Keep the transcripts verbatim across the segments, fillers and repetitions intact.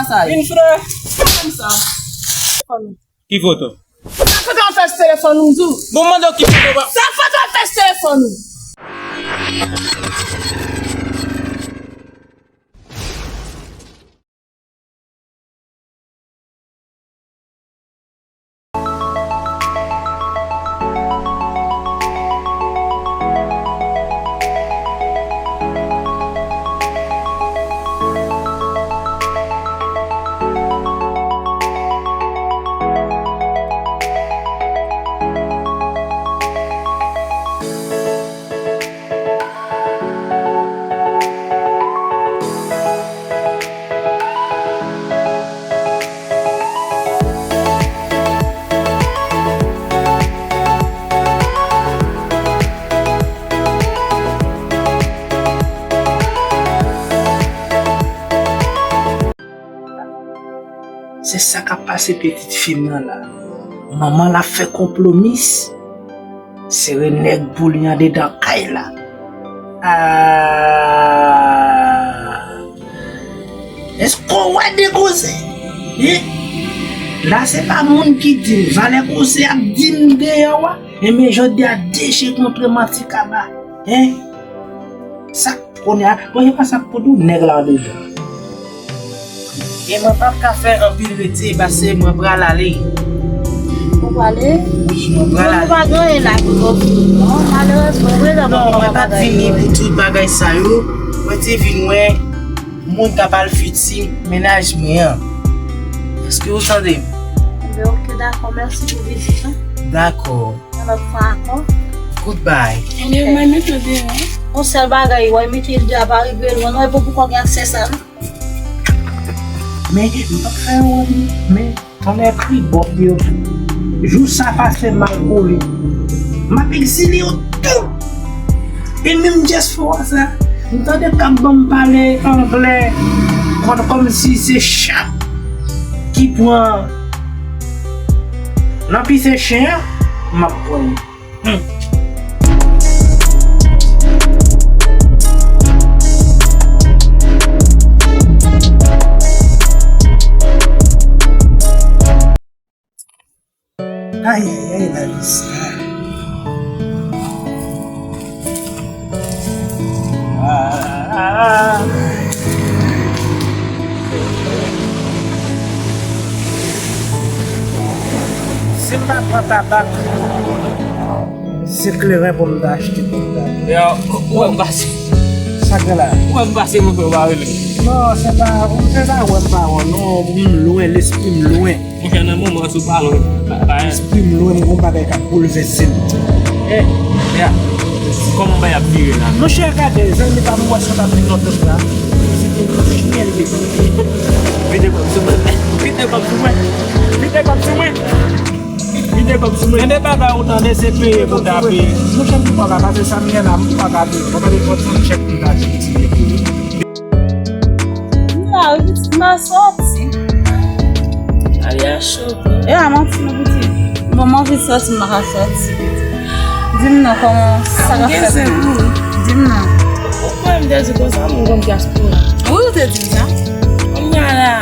Sa ye. Vin frè. Ki foto? Ki foto? Sa foto an fè sou telefòn ou, m di w. Bon, mande w ki foto, ba. Sa foto an fè sou telefòn ou. Se sa k ap pase pitit fi m nan la. Manman l ap fè konplomis. Sere nèg pou li andedan kay la. Ah. Èske w wè de koze? Hein? La se pa moun ki di m, valè koze ap di m deyò a. Enben jodi a deje kontre manti kaba. Hein? Sa Kounye a, bon, e pa sa k pou di w, nèg la andedan. E mwen p ap ka fè anpil rete, paske mwen pral ale. Ou prale? Wi, mwen pral ale. Nou pa gen anyen la pou nou fini, non. Malerezman, prezan non, mwen pa t vini pou tout bagay sa yo. Mwen te vin wè moun k ap al fiti mennaj mwen an. Èske ou tande m? Enben, oke, dakò. Mèsi pou vizit lan. Dakò. Yon lòt fwa ankò. Goodbye. Ebyen, mwen mete w deyò. Yon sèl bagay, w mete l deyò, pa rive lwen, non, e pou, pou kò gen aksè sa, non. Men, m p ap fè yon, men, tonnè kribòk yo. Jou sa pase m al kole. M ap egzile yo tout. E menm dyaspora sa, m tande k ap ban m pale anglè, konn kòmsi se chat ki pran nan pise chen an, m ap pran. Hmm. Ay, ay, ay, lavi sa. Ah. Si m pa pran tabak, se kleren pou m ta achte pou m ta. Yo, ou wè m pase. Sa k gen la? Ou wè m pase, monchè, ou pa rele. Non, se pa, se pa wè m pa wè w, non, m lwen, lespri m lwen. Monchè, nan moman sou balon, pa, pa. Lespri m lwen, m gon bagay k ap boulvèse m. Eh, ya. Kòman bagay ap vire la? Monchè, gade, zanmi pa m, wè sa t ap vin nan tèt la. Se te yon chen li te. Vide kòb sou mwen. Vide kòb sou mwen. Vide kòb sou mwen. Vide kòb sou mwen. Gen de bagay ou tande se peye pou ta peye. Monchè, m pa ka pase sa m gen la, m pa ka peye. Mwen pa gen kòb sou chèk pou ta peye. M la wi, pitit, m a sòti. Lalè a cho vre. E a manti non pitit. Bon, m anvi sòti, m pa ka sòti pitit. Di m non, kòman sa ka fèt menm? Di m non. Ou kwè m te di konsa, m gon dyaspora. Wi, ou te di m sa. Kounye a la,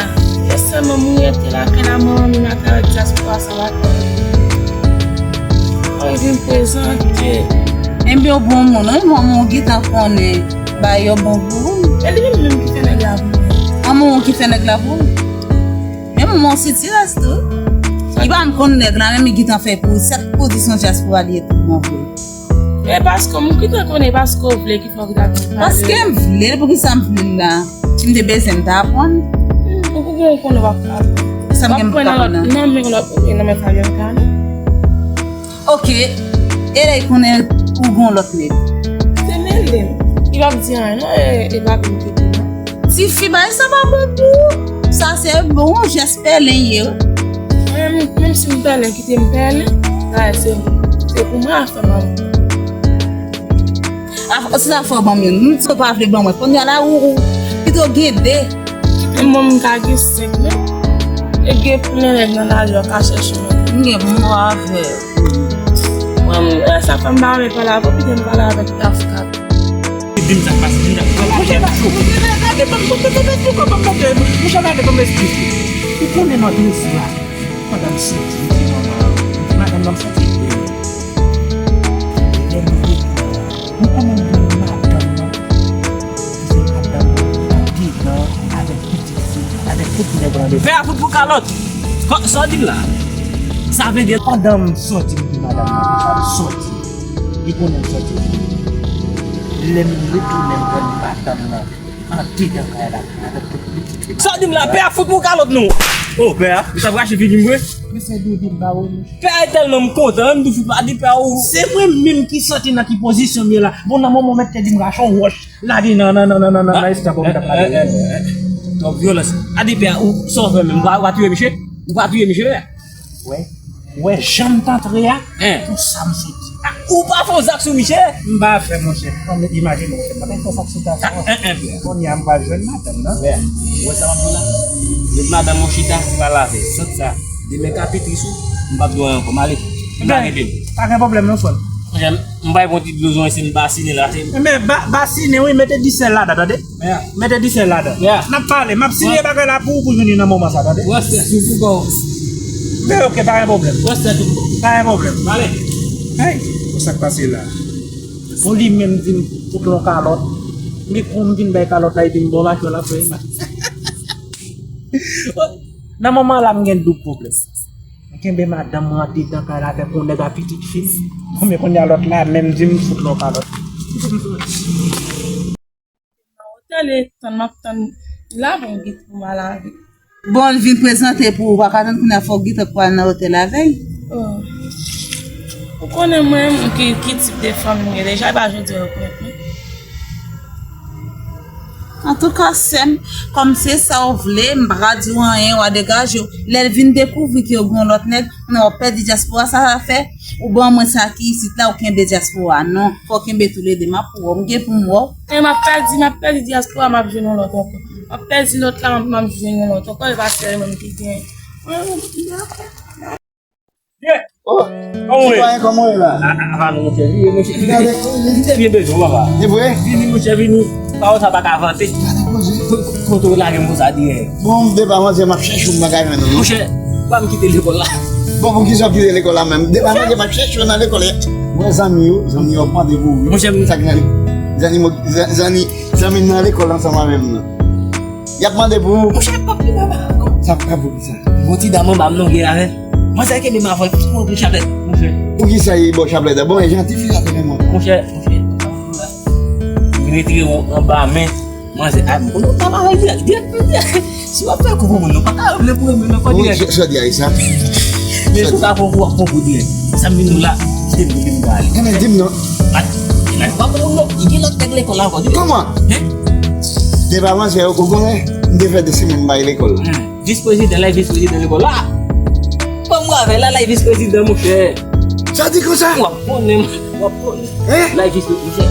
e sèlman moun rete lakay la, manman m ap travay dyaspora sa lakay. Mwen vin prezante. Enben, ou bon moun, wi, manman w gentan konnen. Ba yo bon pou ou. E li menm menm ki fè nèg la pou ou. An, manman w ki fè nèg la pou ou. Men manman w sitirèz tou. Li pa konn nèg la, men li gentan fè pou ou. Sèt pozisyon dyaspora li ye tout bon vre. E paske m gentan konnen, paske w vle ki fè w gentan vin pale. Paske m vle l, poukisa m vle l la? Si m te bezwen, m ta aprann. Ou pou gen w konnen w ap aprann. Sa m gen m pou aprann la? Nan men lòt, nan men Fabian Kane. Oke, e lè l konnen ou gon lòt nèg? Se mele m. Li p ap di anyen non, e, e pa vin kite non. Tifi, bagay sa pa bon pou ou. Sa se bon jès pèlen ye wi. Menm, menm si m pèlen, kite m pèlen. Bagay se, se pou mwen afè m ap. A, se sa fò w ban m youn. M di w pa vle ban mwen. Kounye a la, ou, ou pito gen de. Kite m ban m ka gen senk menm. E gen plen nèg nan lari a ka chèche mwen. M gen pou m wè avè w. Mwen, m, sa fè m pa renmen pale avè w, pito m pale avèk Kafka. Li Di m sa k pase, di m sa k pase. Monchè, gade, gade, gade, gade, gade, gade, gade, monchè, gade kòman espri. Ou konnen nan dezi la. Madanm santi, li di manman an. Madanm nan santi. Lè m vini, ou konnen m jwenn madanm nan. Se madanm nan, andedan, avèk pitit fi, avèk tout nèg andedan. Pè a fout pou kalòt. Sa w di m la? Sa vle di pandan m sòti, m di madanm nan konsa, m sòti. Li konnen m sòti. Lè m retounen, m jwenn madanm nan andedan kay la, avèk tout pitit li. Sa w di m la? Pè a fout pou kalòt nou. Oh, pè a, ou t ap rache figi m vre? Mesye Doudou m pa wè, monchè. Pè a tèlman m kontan, m tou fout pa di pè a ou. Se mwen menm ki santi nan ki pozisyon m ye la. Bon, nan moman w mèt te di m rache yon wòch. Lage nan, nan, nan, nan, nan, nan, nan eskanp ou t ap lage. Twòp vyolans. A di pè a, ou, sa w fè menm? Ou pa, ou pa touye misye? Ou pa touye misye, pè a? Wè, wè jan m t antre a, pou sa m soti. A, ou pa fè yon zak sou misye? M pa fè, monchè. Ann imajine w fè m pa fè zak sou ta sa. Kounye a m pral jwenn madanm nan. Wè, ou wè sa m ap di w la? Met madanm ou chita, ou pral lave. Sòt sa. Demen ka pi tris wi. M p ap di w anyen ankò. M ale. M lage pye m. Pa gen pwoblèm non, frè m. Monchè, m bay bon ti dlo zwen si m basinen la. Enben, ba-, basinen wi, mete disèl ladan, tande? Mete disèl ladan. N ap pale, m ap siye bagay la pou ou pou vini nan moman sa, tande? Wè strès ou pou kò w. Men ok, pa gen pwoblèm. Wè strès ou pou kò w. Pa gen pwoblèm. Ale. Hey, bon, sa k pase la? Bon, li menm di m fout lon kalòt. M gen pou m vin bay kalòt la, epi m bon mache la, frè. Nan moman la, m gen doub pwoblèm. M kenbe madanm mwen andedan kay la avèk yon nèg ak pitit fi l. Bon, men kounye a lòt la menm di m fout lon kalòt. Nan otèl e tann m ap tann la pou m kite pou m al avè l. Bon, l vin prezante pou ou, ou pa ka tann kounye a fò w gentan pral nan otèl avè l. Oh. Ou konnen mwen menm ki, ki tip de fanm mwen ye deja, e pa jodi a yo konèt mwen. Antouka, sè m, kòm se sa w vle, m pa ka di w anyen, w a degaje w. Lè l vin dekouvri ke w gen yon lòt nèg, kounye a w ap pèdi dyaspora, sa w a fè? Ou ban mwen sa ki isit la, ou kenbe dyaspora. Non, fò w kenbe toulede, m ap wè w, m gen pou m wè w. E m ap pèdi, m ap pèdi dyaspora, m ap jwenn yon lòt ankò. M ap pèdi lòt la, m ap, m ap jwenn yon lòt ankò, e pa sèl mwen ki gen. Mwen, mwen, mwen, mwen. Ye! Oh, kòman w ye? Sitwayen, kòman w ye la? A, a, a, non, monchè, vini, monchè. Gade, vini, vini, te byen bezwen w, papa. E vre? Vini, monchè, vini. Pawòl sa pa ka vante. Gade koze. Ko-, kote w lage m konsa dirèk? Bon, depi avanse, m ap chèche w, m pa ka jwenn ou, non. Monchè, pa m kite lekòl la. Bon, poukisa w kite lekòl la menm? Depi avanse, m ap chèche w nan lekòl la. Mwen zanmi yo, zanmi yo ap mande pou ou. Monchè, m sa k nan zanmi, zanmi, zanmi, zanmi nan lekòl ansanm avè m nan. Y ap mande pou ou. Monchè, p ap gen mama ankò. Sa p ka pou ki sa? Gon ti dam anba m non gen avè l. Manzè kenbe m avè l, pou l chaplèt, monchè. Poukisa li ba w chaplèt la? Bon, e jan tifi sa te renmen. Monchè, monchè, m retire w anba men manzè. A, m konnen w t ap avè l dirèk, dirèk, dirèk. Si w ap fè kou pou moun, nou pa ka vle pou renmen nan kò dirèk. Bon, sòdi a sa. Men sou ka fò w ap fon kou dirèk. Sa m vin nou la, se m vin ba li. Enben, di m non. Bat, e la, pa konnen w non. Li gen lòt nèg lekòl la ankò. Kòman? Hein? Depi avanse, ou konnen, m te fè de semèn m pa al lekòl. Hmm. Vis prezidan la, vis prezidan lekòl la. Ban m wè avè l la, la vis prezidan, monchè. Sa di konsa? W ap konnen, w ap konnen. Hein? La vis prezidan, monchè.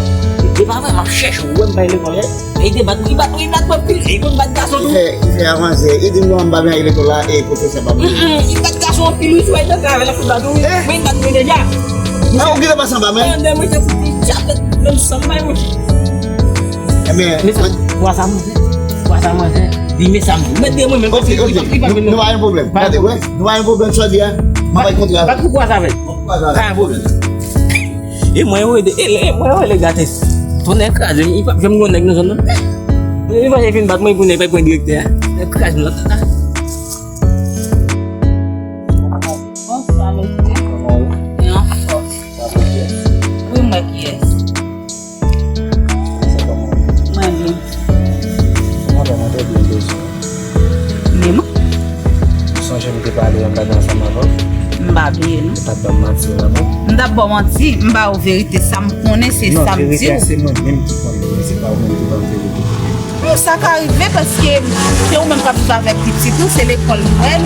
E pa vre, m ap chèche w, wè m pa al lekòl, hein? E te bat, li bat, li bat mwen pil, e konn bat gason tou. Li fè, li fè avanse, li di m non, m pa vle al lekòl la, e pwofesè pa vle. Mm, mm, li bat gason anpil, wi, sou al nan travay la, fout bat ou, wi. Hein? Mwen, li bat mwen deja. Ah, ou gentan pase anba men? Andan mwen te fout li, tchap, menm san m bay, monchè. Enben, men sa, mwen kwa sa, monchè. Kwa sa, monchè. Di men sa m di. Mèt de mwen menm, ok, ok. Nou pa gen pwoblèm. Gade, wè, nou pa gen pwoblèm, sa di a. M ap bay kontra. Bat pou kwa sa, men. Pa gen pwoblèm. E mwen yo ede, e, e mwen yo ede gate. Tonnè kraze m, li p ap janm gon nèg nan zòn nan. Mwen, li pa fin bat mwen pou nèg pa pran direktè a. Nèg kraze m nan kaka. Bonswa, mesye. Kòman ou ye? Mwen anfòm. Sa fè byen? Wi, mwen kiyès? Sa kòman ou ye? Mwen byen. Mwen vrèman te byen bezwen. Men mwen. Ou sonje m te pale yon bagay ansanm avè w? M pa bliye, non. Ou pa t ban m manti, non? M t ap ba w manti, m ba w verite, sa m konnen, se sa m di w. Non, verite a, se mwen menm ki konnen, men se pa ou menm ki ban m verite. Bon, sa ka rive paske se ou menm k ap viv avèk pitit ou, se lekòl nou wè l.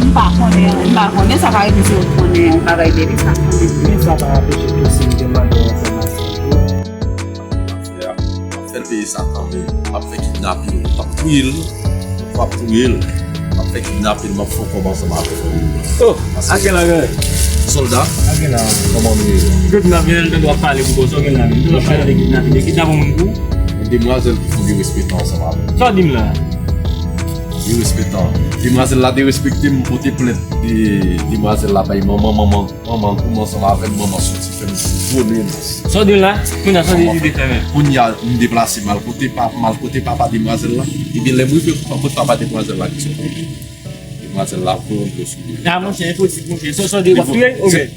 M pa konnen, m pa konnen, sa ka rive se ou k konnen bagay de li, sa m konnen. Men sa pa anpeche tou si m te mande w enfòmasyon tou. M ap fè l peye sa kanmenm. M ap fè kidnapin, m ap touye l. W ap touye l. M ap fè kidnapin, m ap fè yon kòb ansanm avè w. Oh, a kèl angren? Sòlda, kòman nou ye la? Jodi m ap vin tande w ap pale pou kò sa w gen la menm. Tande w ap pale de kidnapin, de kidnap yon moun pou ou? Yon demwazèl ki fè yon derespektan ansanm avè m. Sa w di m la? Derespektan. Demwazèl la derespekte m, m pote plent de demwazèl la bay manman, manman, manman goumen ansanm avè m, manman soti fè m gwo menas. Sa w di m la? Kounye a sa w di li te fèmen. Kounye a m deplase m al kote pa, m al kote papa demwazèl la. Ebyen lè m rive kot papa demwazèl la, ki sa w konnen? Demwazèl la voye yon dlo sou li. A monchè, enposib monchè. Sa w di w ap touye l? Oubyen?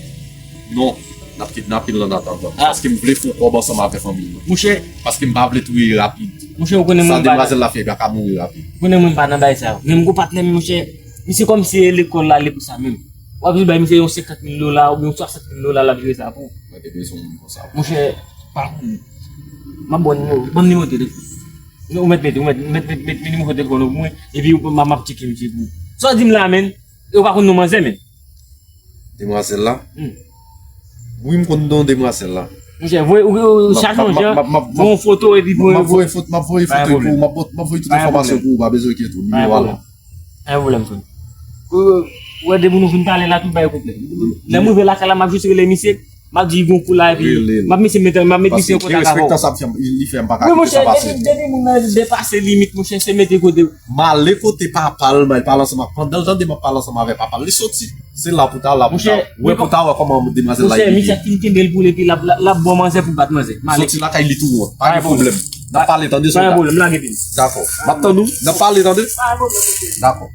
Non, n ap kidnape l an atandan. Paske m vle fè yon kòb ansanm avè fanmi l. Monchè. Paske m pa vle touye l rapid. Monchè, ou konnen mwen m pa nan. Sa demwazèl la fè, li pa ka mouri rapid. Ou konnen mwen m pa nan bagay sa yo. Men m gon patnè m, monchè, misye kòmsi e lekòl l ale pou sa menm. W ap jis bay misye yon senkant mil dola oubyen yon swasant mil dola, l ap jere sa pou ou. Mwen te bezwen yon moun konsa. Monchè, pa konn. M ap ba w nimewo, ban m nimewo telefòn. Ou mèt mete, ou mèt, mèt, mèt, mèt nimewo telefòn ou pou mwen, epi m ap, m ap tcheke misye pou ou. Sa w di m la, menn? E ou pa konn non manzè, menn? Demwazèl la? Hmm. Wi, m konn non demwazèl la. Monchè, voye, ou, ou, chak yon jan, voye yon foto epi voye. M ap voye foto, m ap voye foto pou ou, m ap, m ap voye tout enfòmasyon pou ou, pa bezwen enkyete w, nimewo a la. Pa gen pwoblèm, frè m. Ou, ou wè depi nou fin pale la, tout bagay konplè. Lè m rive lakay la, m ap jis rele misye, m ap di gon kou la, epi m ap mesye met, m ap met misye an kontak avè w. Wi, monchè, depi, depi moun nan depase limit, monchè, se mete kote. M ale kote papa l, m al pale ansanm ak, pandan l tande m ap pale ansanm avè papa l, li soti. Se la pou ta, la pou ta. Wè pou ta, wè kòman demwazèl la ye. Monchè, misye ap fin kenbe l pou li, epi l ap, l ap, l ap ba w manzè pou bat manzè. M ale. Soti lakay li tou wont. Pa gen pwoblèm. N ap pale, tande, sòlda. Pa gen pwoblem, lage vin. Dakò. M ap tann ou. N ap pale, tande. Pa gen pwoblem, mesye. Dakò.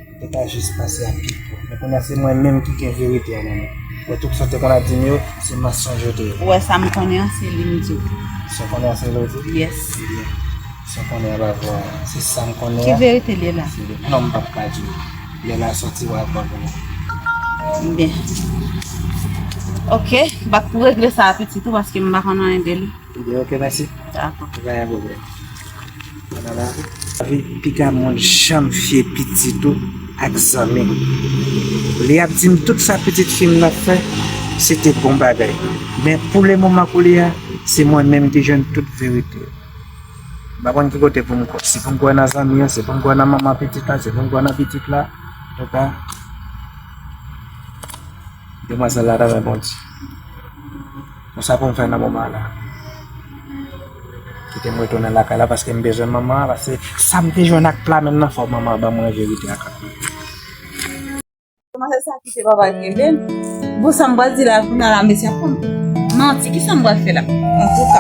Ou te ka jis pase a pi pwòp. Men kounye a se mwen menm ki gen verite a nan men. Wè tout sa w te konn ap di m yo, se mansonj yo te ye. Ou wè sa m konnen an, se li m di w. Sa w konnen an, se li w di? Yes. Ebyen, sa w konnen an, pa vre. Se sa m konnen an. Ki verite l ye la? Se li. Non, m p ap ka di w. Lè la sòti, w a pran pou mwen. Byen. Ok, m ap regle sa a pitit ou paske m pa konn anyen de li. Ebyen, ok, mèsi. Dakò. Pa gen pwoblèm. Lavi piga moun janm fye pitit ou ak zanmi. Li ap di m tout sa pitit fi m nan fè, se te bon bagay. Men pou le moman koulye a, se mwen menm ki jwenn tout verite. M pa konn ki kote pou m kwè. Si pou m kwè nan zanmi an, si pou m kwè nan manman pitit la, si pou m kwè nan pitit la. Antouka, demwazèl la ta fè Bondye. Konsa pou m fè nan moman la. Kite m retounen lakay la paske m bezwen manman an, paske sa m te jwenn ak pla menm nan fò manman an ban mwen verite a kanpe. Manzè sa kite papa l kenbe l. Bon, sa m pral di la, kounye a la, mesye ap pran m. Manti, ki sa m pral fè la? Antouka.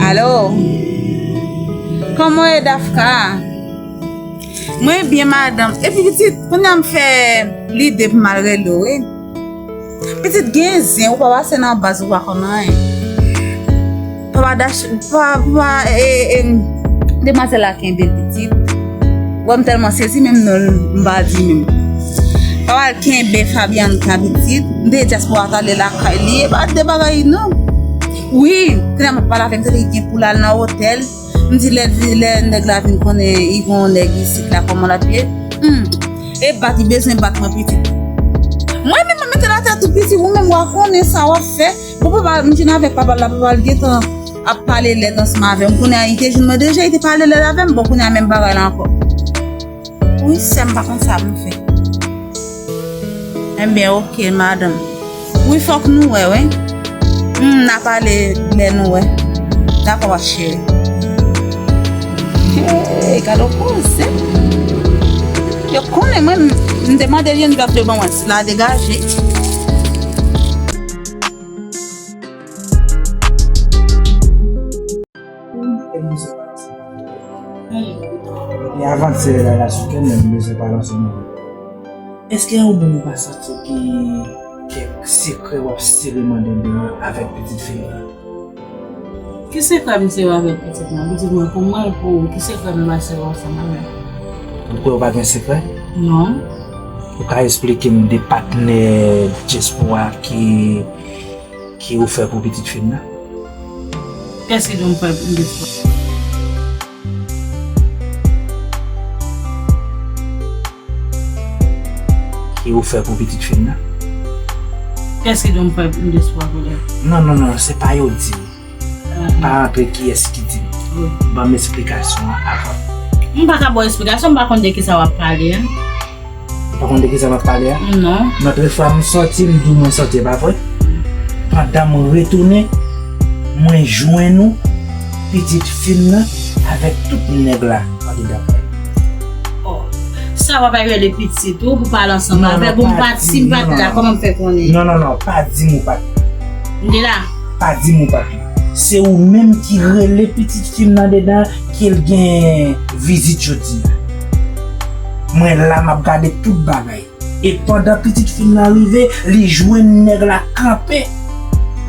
Alo? Kòman w ye, Dafka? Mwen byen, madanm. Epi pitit, kounye a m fè lide pou m al rele w, wi. Pitit gen zen, ou pa pase nan baz, ou pa konn anyen. Papa Dach, papa, papa, e, e, demwazèl la kenbe l pitit. Wè m tèlman sezi, menm non l m pa di menm. Papa l kenbe Fabianca pitit, m te dyaspora t ale lakay li, e pa de bagay non. Wi, kounye a m ap pale avè l, m tande li gen pou l al nan otèl. M di lè, lè nèg la vin konnen li gon nèg isit la, kòman l ap ye? Hmm. E bat, li bezwen bat mwen pitit. Mwen menm mwen mete l atè tou pitit, ou menm w a konnen sa w ap fè. Bon, papa, m jwenn avèk papa l la, papa l gentan ap pale lèd ansanm avè m. M konnen li te jwenn mwen deja, li te pale lèd avè m. Bon, kounye a menm bagay la ankò. Wi, sè m pa konn sa pou m fè. Enben, oke, madanm. Wi, fòk nou wè, wi. Hmm, n a pale lè nou wè. Dakò, cheri. Hey, gade yon koze. Yo konnen mwen, m, m te mande l, yo n ap ban mwen sila degaje. E avan de sere la, la sou kè m, men m bezwen pale ansanm avè w. Èske ou menm ou pa santi w gen kèk sekrè w ap sere mandanm nan avèk pitit fi m nan? Ki sekrè m sere avèk pitit mwen? Pitit mwen pou mwen, pou ou, ki sekrè m pa sere ansanm avè l? Ou kwè ou pa gen sekrè? Non. Ou ka esplike m de patnè dyaspora ki ki ou fè pou pitit fi m nan? Kès ki di w m fè m despwa? Ki ou fè pou pitit fi m nan? Kès ki di w m fè m despwa pou li? Non, non, non, se pa yo di m. Pa antre kiyès ki di m. Wi. Ban m esplikasyon an avan. M pa ka ba w esplikasyon, m pa konn de kisa w ap pale a. Pa konn de kisa m ap pale a? Non. Lòt fwa m sòti, m di w mwen sòti, e pa vre? Pandan m retounen, mwen jwenn ou, pitit fi m nan, avèk tout nèg la andedan kay. Oh. Sa w ap rele pitit ou pou pale ansanm avèk ou? M pa t, si m pa t la, kòman m fè konnen? Non, non, non, pa di m ou pa t. M te la. Pa di m ou pa t la. Se ou menm ki rele pitit fi m nan dedan, ke l gen vizit jodi a. Mwen la, m ap gade tout bagay. E pandan pitit fi m nan rive, li jwenn nèg la kanpe.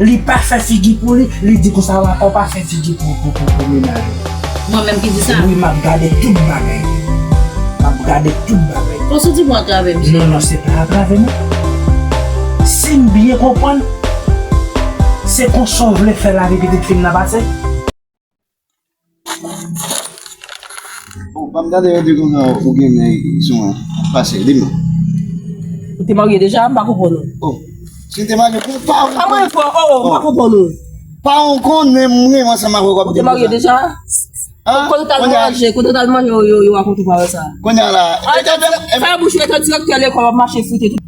Li pa fè figi pou li, li di konsa, "Papa, w pa fè figi pou, pou, pou, pou mennaj ou." Mwen menm ki di sa? Wi, m ap gade tout bagay. M ap gade tout bagay. Fò soti pou antrave, mesye. Non, non, se pa antrave, non. Si m byen konprann, se konsa w vle fè lavi pitit fi m nan pase? Bon, pa m tande yo di konsa ou gen nèg sou mwen. Pase, di m non. Ou te marye deja? M pa konprann ou. Oh. Si m te marye, pou pa ou. Pa mwen fò, oh, oh, m pa konprann ou. Pa ou konnen mwen, mwen ansanm avè w. Ou te marye deja? Hein? Kote w t al manje, kote w t al manje, yo, yo, yo rakonte w pa wè sa. Kounye a la. Fè bouch ou, etan direktè lekòl w ap mache foute tout.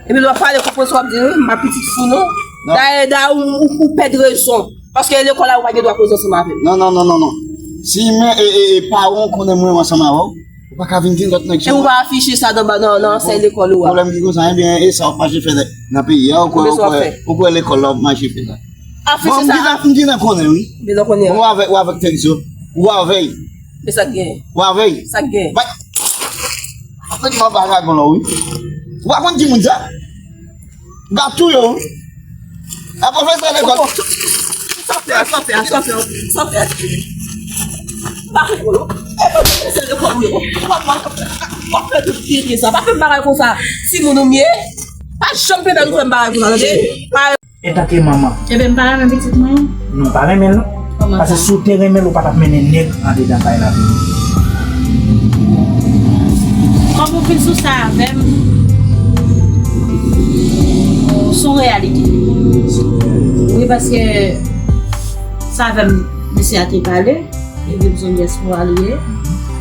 Epi lè w ap pale konprann sa w ap di, wi, m pa pitit fou, non. Non. Dayè, dayè, ou, ou, ou pèd rezon. Paske lekòl la, ou pa gen dwa koze ansanm avè m. Non, non, non, non, non. Si men, e, e, e, pawon konnen mwen ansanm avè w, ou pa ka vin di lòt nèg sa. E ou pa afiche sa nan, nan, nan ansèy lekòl ou a. Pwoblèm ki konsa, ebyen, e sa w ap mache fè nan, nan peyi a, ou kwè, ou kwè, ou kwè lekòl la w ap mache fè la. Afiche sa. Bon, m gentan, m gentan konnen, wi. M gentan konnen. Ou avèk, ou avèk tèks yo. Ou avèk. Men sa k gen? Ou avèk. Sa k gen? Bay. Fèk mwen pa ka gon lò, wi. Ou pa konn ki moun sa? M ka touye w, wi. A pwofesè lekòl. Sa fè, sa fè, sa fè, sa fè. M pa fè kolo. E pwofesè lekòl, wi. W ap, w ap, w ap fè tout pye pye sa. Pa fè m bagay konsa. Timoun ou m ye. Pa janm pèmèt ou fè m bagay konsa, tande? Pa Etanke manman. Ebyen, m pa renmen pitit mwen. Non, pa renmen l, non. Kòman sa? Paske si w te renmen l, ou pa t ap mennen nèg andedan kay la pou li. Kòm ou fin sou sa avè m, se yon reyalite. Wi, paske sa avè m, mesye a te pale. Li di m se yon dyaspora li ye.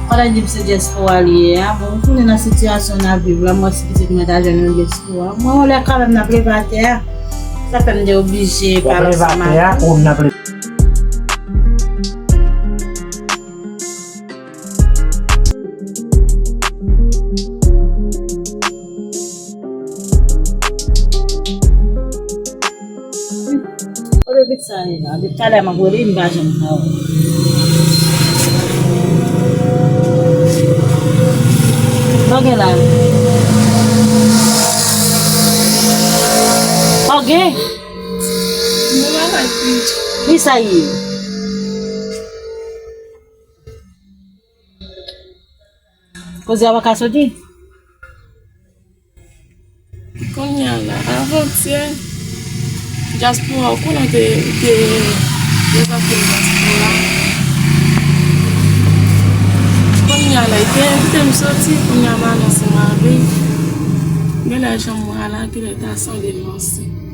Pandan li di m se dyaspora li ye a, bon, m konnen nan sitiyasyon n ap viv la, m wè si pitit mwen ta jwenn yon dyaspora. Mwen, yon lè kanmenm n ap leve atè a, sa fè m te oblije pale ansanm avè w. W ap leve atè a ou n ap leve? Kote pitit sa ye la? Depi talè m ap rele, li pa janm ka wè. Sa w gen la? Sa w gen? Mwen pa ka di. Kisa ye? Koze a pa ka soti? Kounye a la, avantyè, dyaspora, ou konnen te, te, te dezafè dyaspora. Kounye a la, li te envite m soti, kounye a m ale ansanm avè l. Genlè jan m wè a la, genlè ta sanble m ansent.